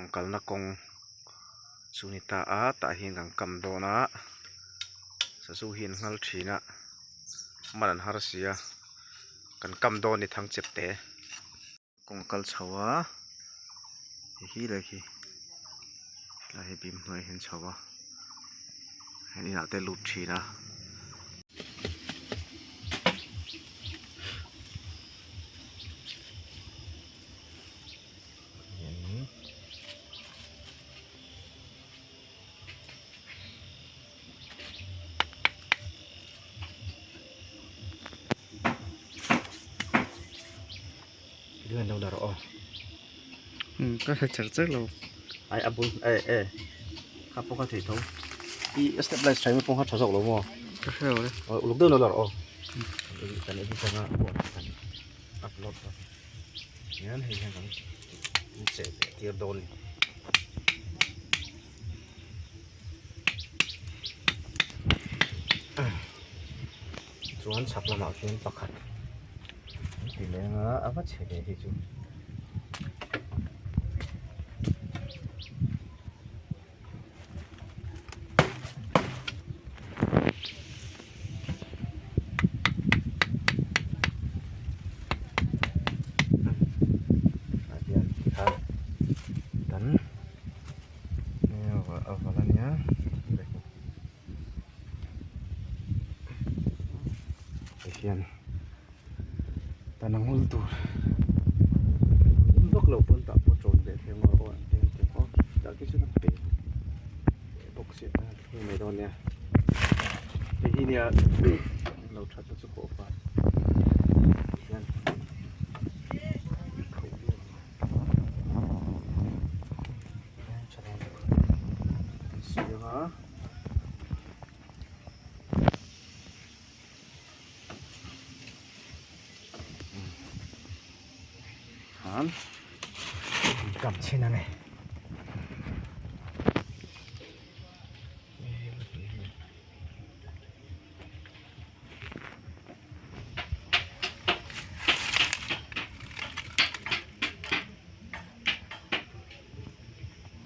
Kang kalna kawng chu ni ta a tah hian kan kam dawn a sazu hi an nghal thin a man an har si a kan kam dawn a ni thang chep te. Kawng a kal chho a hei hi leh khi tlai hi bim hnuaiah hian chho a heng inah te lut thin a. Ka hre cher cher lo ai a bul e e kha pawh kha thei tho i step light tha pawh kha tha zawk lo maw ka hre lo le uluk deuh lo la rawh aw kan edit anga upload hian hei hian kan cheh leh tir dawn a ni. Chuan chhak lamah khian pakhat an ti leng a a va chhe ve hi chu. Tah hian tikhan kan a val a nia tihian tan a ngul tur ngul vak lo pawn tah pawh tawn ve thei ang aw an ti ang aw tah khi chuan a pe bawk si a hei mai dawn nia hei hi nia lo that na chu pawh fai tihian Khan kam chhin a ni.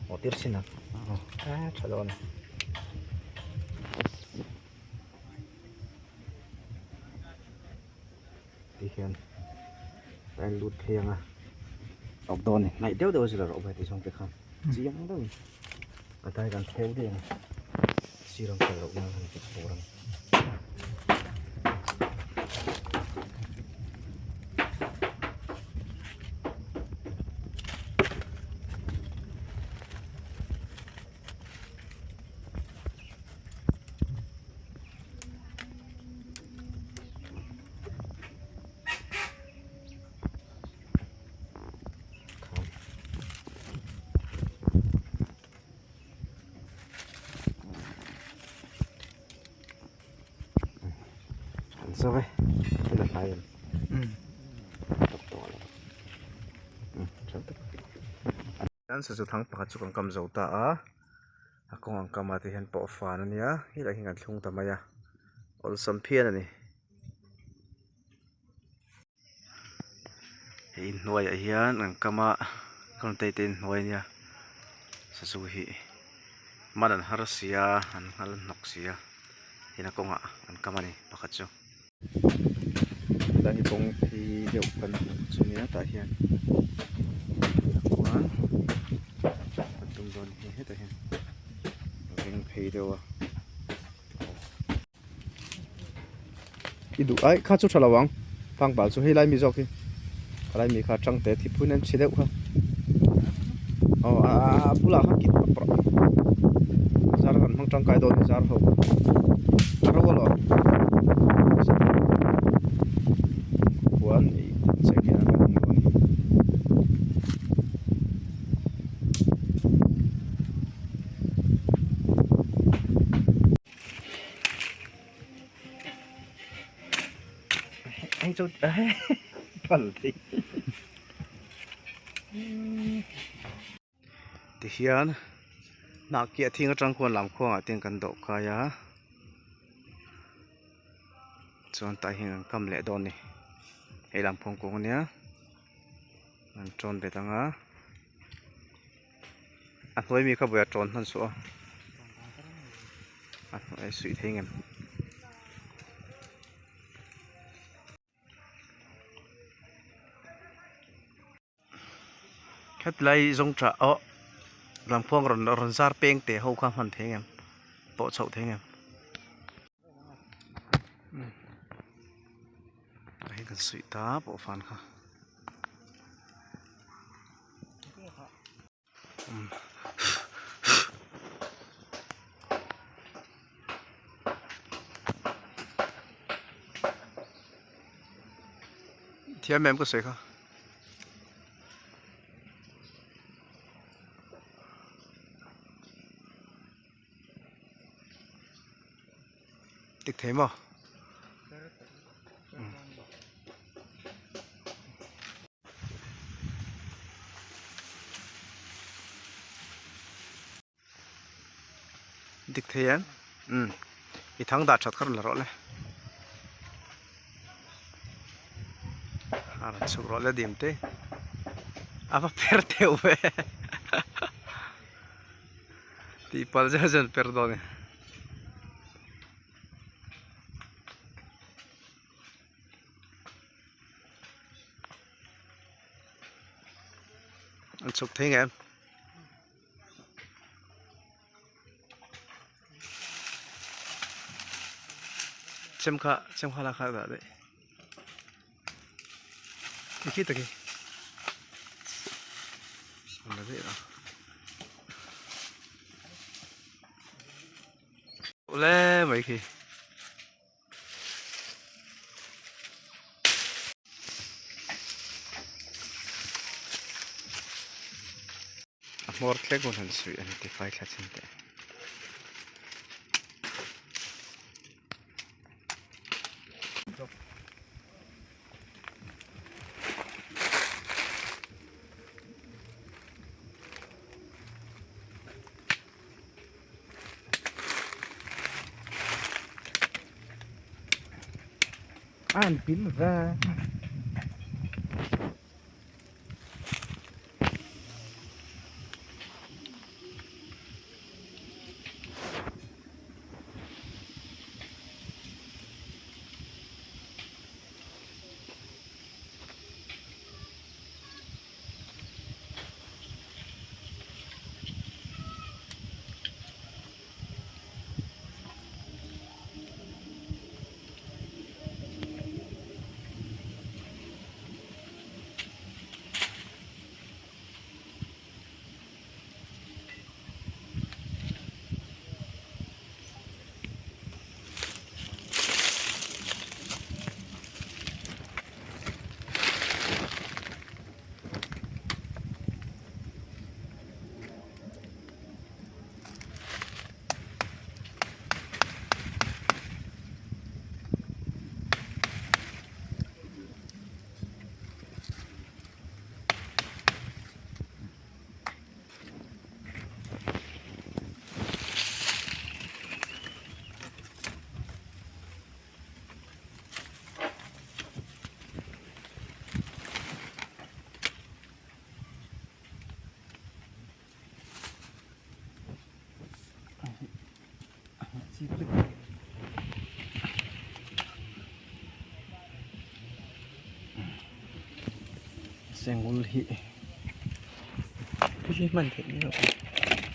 Aw tir chhin a a tha dawn a ti hian a en lut phei ang a awk dawn a ni hnaih deuh deuh a zir a rawh ti zawng te khan chiang deuhin a dai kan theu daih ang sir ang kal loh nan han ti tur a ni. An zo e thil a hlai em tawk tawh lo an sazu thang pakhat chu kan kam zo ta a a kawng ang kam ah te hian pawh fan a nia helaiah hian kan thlung ta mai a awlsam phian a ni. Hei inhnuaiah hian an kam a kawngte te inhnuai ania sazu hi man an har si a an nghal hnawk si a hina kawngah an kam a ni pakhat chu. Helai hi kawng phei deuh kan hmuh chu nia tah hian chuan kan tum dawn hi hetah hian veng phei deuh a. I duh ai kha chu tha lo ang pangbal chu hei lai mi zawk hi a lai mi kha tang te thi phuin an chhe deuh kha aw a a bulah khan kit pawp rawh zar kan hmang tangkai dawn a ni zar ho a ro alawm khuan ih chek hian an hmang dawn a ni. Hei chu phal thei tihian hnah kiah thing atang khuan lam khuangah te kan dawh kai a chuan tah hian an kam leh dawn a ni hei lam khuang kawng ania an tawn bet ang a. A hnuai mi kha buai a tawn hman suh a a hnuai suih thei ngem. Hetlai zawng tah aw lamkhuang rawn rawn zar peng teh ho kha hman thei ngem pawh chhoh thei ngem a hei kan suih ta pawh fan kha. Thiam em ka sawi kha. Tik thei maw? Dik thei em? Umm i thang dah that kha rawn la rawh le. A rawn chhuk rawh le dim te. A va per teuh ve. Tih palh zeuh zeuh an per dawn e. An chhuk thei ngei em? Chem kha chem kha la kha dah daih. Khi ta khi. An la daih a. Ule mai khi. A hmawr thlek hun han suih a ni tifai thla chin teh. An pil ve. Sengul hi hi hman theih ni lo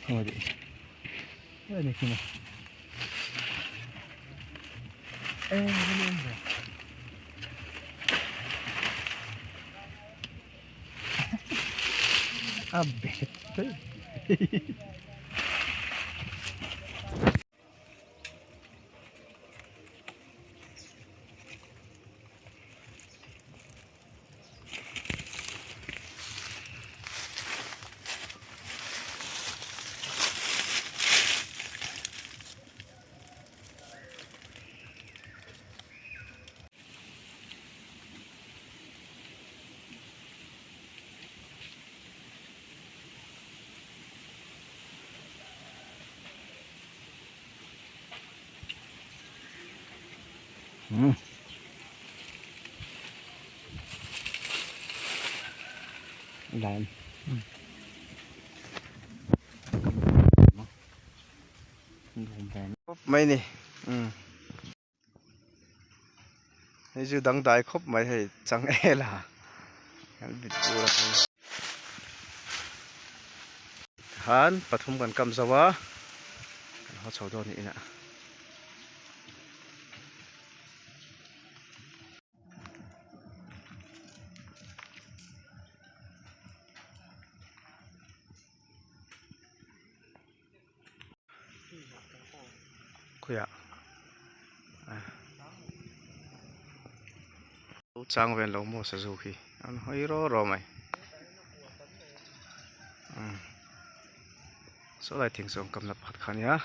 khaw dih a ni khi maw a bet Lam. mai ni umm hei chu dangdai khawp mai hei changel a kan bit bur a hei tikhan pathum kan kam zo a kan haw chho dawn niin a. Khawiah lo chang vel lo maw sazu khi an hawi ro ro mai saw lai thing sawn kamna pakhat kha a nia.